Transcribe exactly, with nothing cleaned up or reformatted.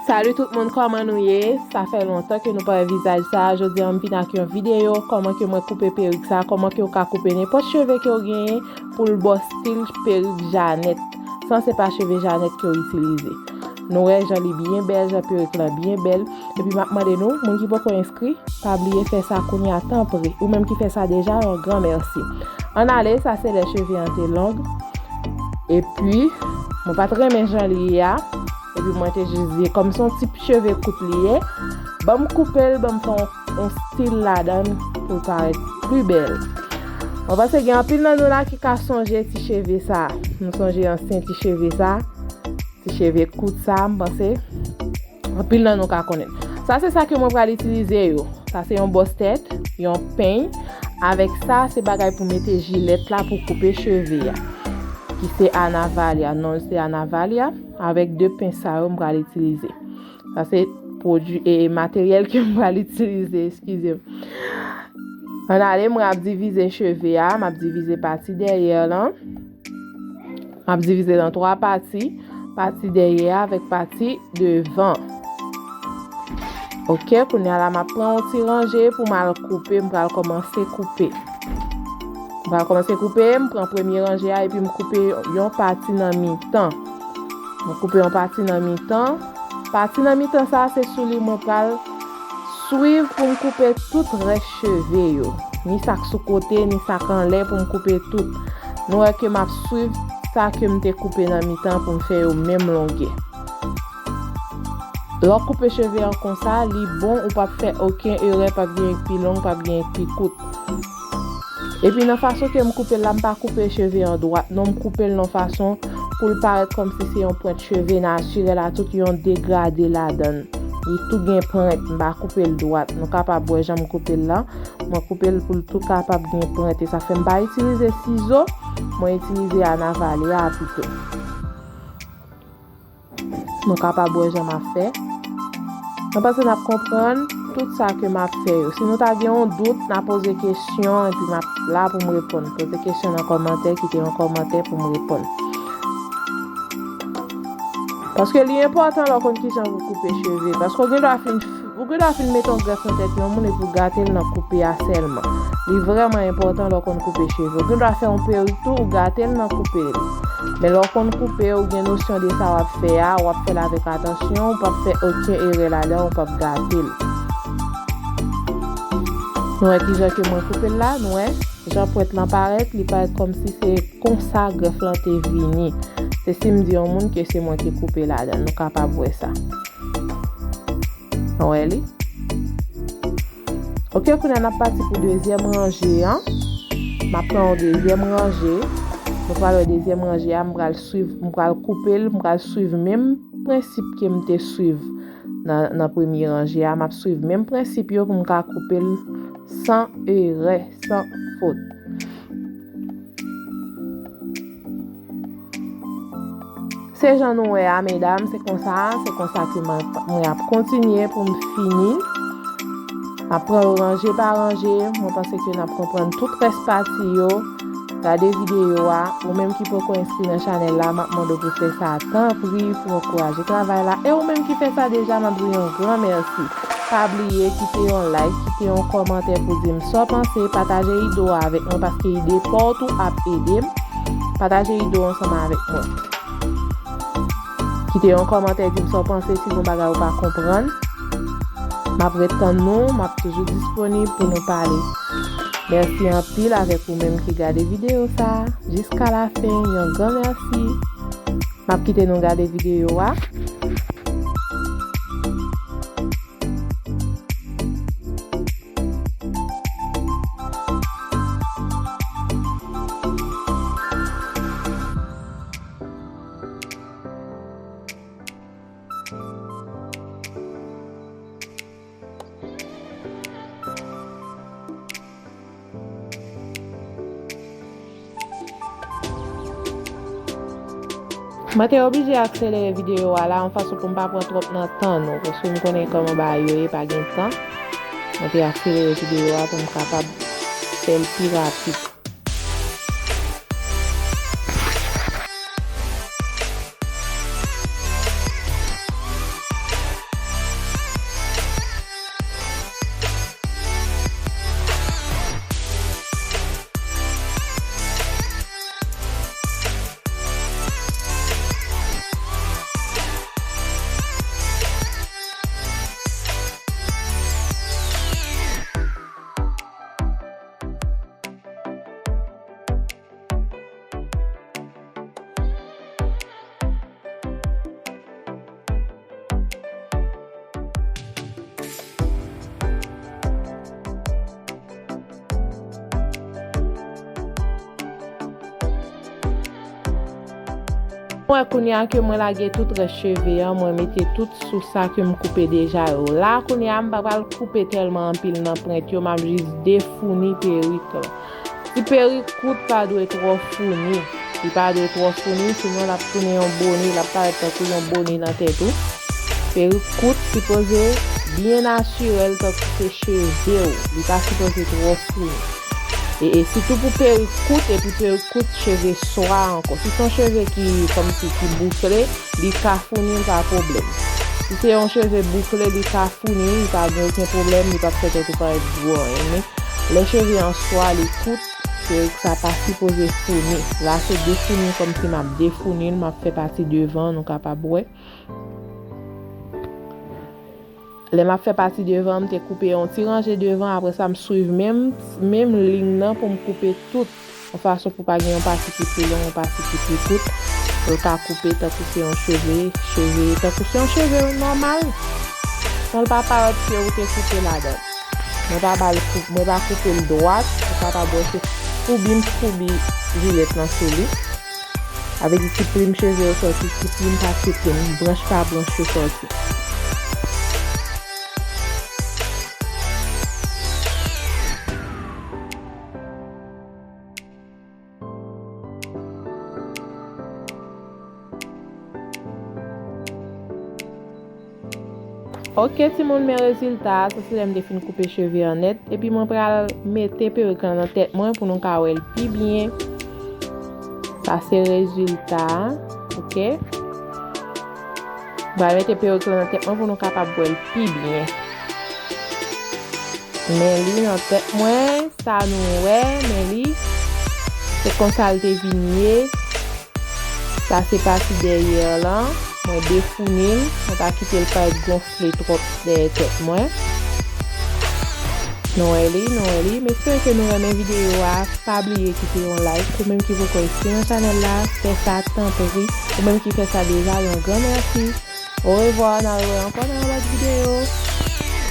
Salut tout moun, kòman nou ye? Sa fè lontan ke nou pa wè vizaj sa. Jodi a, m vin ak yon videyo, kòman ke mwen koupe perik sa, kòman ke w ka koupe nenpòt cheve ke w genyen pou l ba w stil perik Janèt, san se pa cheve Janèt ke w itilize. Nou wè jan li byen bèl, jan perik lan byen bèl. Epi m ap mande nou, moun ki poko enskri, pa bliye fè sa kounye a, tanpri. Ou menm ki fè sa deja, yon gran mèsi. Ann ale, sa se lè cheve an te long. Epi, mwen pa t renmen jan li ye a. Epi mwen te jis di, kòm se yon tip cheve kout li ye, ban m koupe l, ban m fè yon, yon stil ladan l pou l parèt pli bèl. Mwen panse gen anpil nan nou la ki ka sonje ti cheve sa. Nou sonje ansyen ti cheve sa, ti cheve kout sa, m panse anpil nan nou ka konnen. Sa se sa ke mwen pral itilize yo. Sa se yon bòs tèt, yon peny. Avèk sa, se bagay pou mete jilèt la pou koupe cheve a. Ki se Anavalia, non l se Anavalia. Avèk de peny sa yo, m pral itilize. Sa se pwodui e materyèl ke m pral itilize, eskize m. Ann ale, mwen ap divize cheve a, m ap divize pati dèyè lan. M ap divize l an twa pati, pati dèyè a avèk pati devan. Ok, kounye a la, m ap pran yon ti ranje pou m al koupe, m pral kòmanse koupe. M pral kòmanse koupe, m pran premye ranje a epi m koupe yon pati nan mitan. Mwen koupe yon pati nan mitan. Pati nan mitan sa a, se sou li mwen pral swiv pou m koupe tout rès cheve yo. Ni sa k sou kote, ni sa k anlè pou m koupe tout. Nou wè ke m ap swiv sa ke m te koupe nan mitan pou m fè yo menm longè. Lè w koupe cheve an konsa, li bon, ou p ap fè okenn erè, p ap gen pi long, p ap gen pi kout. Epi nan fason ke m koupe l la, m pa koupe cheve an dwat, non, m koupe l nan fason pou l parèt kòmsi se yon pwent cheve natirèl a tout yon degrade ladan l. Li tou gen pwent, m pa koupe l dwat. Nou kapab wè jan m koupe l la. Mwen koupe l pou l tou kapab gen pwent. E sa fè m pa itilize sizo, mwen itilize Anavalia pito. Nou kapab wè jan m ap fè. Mwen panse n ap konprann tout sa ke m ap fè yo. Si nou ta gen yon dout, n a poze kesyon, epi m ap la pou m reponn. Poze kesyon nan kòmantè, kite yon kòmantè pou m reponn. Paske li enpòtan lè w konn kijan pou koupe cheve. Paske w gen dwa fin Ou gen dwa fin mete yon grèf nan tèt yon moun epi w gate l nan koupe a sèlman. Li vrèman enpòtan lè w konn koupe cheve. Ou gen dwa fè yon perik tou, ou gate l nan koupe l. Men lè w konn koupe, ou gen nosyon de sa w ap fè a, w ap fè l avèk atansyon, ou p ap fè okenn erè ladan, ou p ap gate l. Nou wè kijan ke mwen koupe l la, nou wè jan pwent lan parèt, li parèt kòmsi se konsa grèf lan te vini. Se si m di yon moun ke se mwen ki koupe ladan, nou kapab wè sa. Wè li. Ok, kounye a n ap pati pou dezyèm ranje an. M ap pran yon dezyèm ranje. Nou pral wè dezyèm ranje a, m pral swiv, m pral koupe l, m pral swiv menm prensip ke m te swiv nan, nan premye ranje a. M ap swiv menm prensip yo pou m ka koupe l san erè, san fot. Se jan nou wè a, medam, se konsa, se konsa ke mwen, mwen ap kontinye pou m fini. M ap pran yo ranje pa ranje. Mwen panse ke n ap konprann tout rès pati yo. Gade videyo a. Ou menm ki poko enskri nan chanèl la, m ap mande w pou fè sa, tanpri, pou ankouraje travay la. E ou menm ki fè sa deja, m ap di w yon gran mèsi. Pa bliye kite yon like, kite yon kòmantè pou di m sa w panse, pataje ide w avèk mwen paske ide pa w tou ap ede m. Pataje ide w ansanm avèk mwen. Kite yon kòmantè, di m sa w panse, si gon bagay ou pa konprann. M ap ret tann nou, m ap toujou disponib pou nou pale. Mèsi anpil avèk ou menm ki gade videyo sa a. Jiska la fen, yon gran mèsi. M ap kite nou gade videyo a. Mwen te oblije akselere videyo a la yon fason pou m pa pran twòp nan tan nou, paske m konnen kòman bagay yo ye, pa gen tan. Mwen te akselere videyo a pou m kapab fè l pi rapid. Mwen kounye a ke mwen lage tout rès cheve an, mwen mete tout sou sa ke m koupe deja yo. La kounye a m pa pral koupe tèlman anpil nan pwent yo, m ap jis defouni perik la. Ti perik kout pa dwe twò founi. Li pa dwe twò founi, sinon l ap tounen yon bone, l ap parèt tankou yon bone nan tèt ou. Perik kout sipoze byen natirèl tankou se cheve w. Li pa sipoze twò founi. E, e sitou pou perik kout, epi perik kout cheve swa ankò. Si se yon cheve ki kòmsi ki boukle, li ka founi l pa pwoblèm. Si se yon cheve boukle, li ka founi l, li pa gen okenn pwoblèm, li p ap fè tèt ou parèt gwo anyen. Men lè cheve an swa, li kout, perik sa pa sipoze founi. La se defouni kòmsi m ap defouni l, m ap fè pati devan, nou kapab wè. Lè m ap fè pati devan, m te koupe yon ti ranje devan, apre sa m swiv menm, menm liy nan pou m koupe tout, yon fason pou pa gen yon pati ki pi long, yon pati ki pi kout, pou l ka koupe tankou se yon cheve, cheve, tankou se yon cheve nòmal. San l pa parèt ke ou te koupe ladan. Mwen pa ba l koup, mwen pa koupe l dwat, ou kapab wè se foubi m foubi jilèt lan sou li. Avè di ti plim cheve yo sòti, ti plim pa ti plim, branch pa branch yo sòti. Ok, timoun, men rezilta a, sa se lè m te fin koupe cheve an nèt, epi mwen pral mete perik lan nan tèt mwen pou nou ka wè l pi byen. Sa se rezilta a, ok? Mwen pral mete perik lan nan tèt mwen pou nou kapab wè l pi byen. Men li nan tèt mwen, sa nou wè, men li, se konsa l te vin ye. Sa se pati dèyè lan. Mwen defouni l. Mwen pa kite l parèt gonfle twòp dèyè tèt mwen. Nou wè li, nou wè li. M espere ke nou renmen videyo a. Pa bliye kite yon like. Ou menm ki poko enskri nan chanèl la, fè sa tanpri. Ou menm ki fè sa deja, yon gran mèsi. Orevwa, n a rewè ankò nan yon lòt videyo.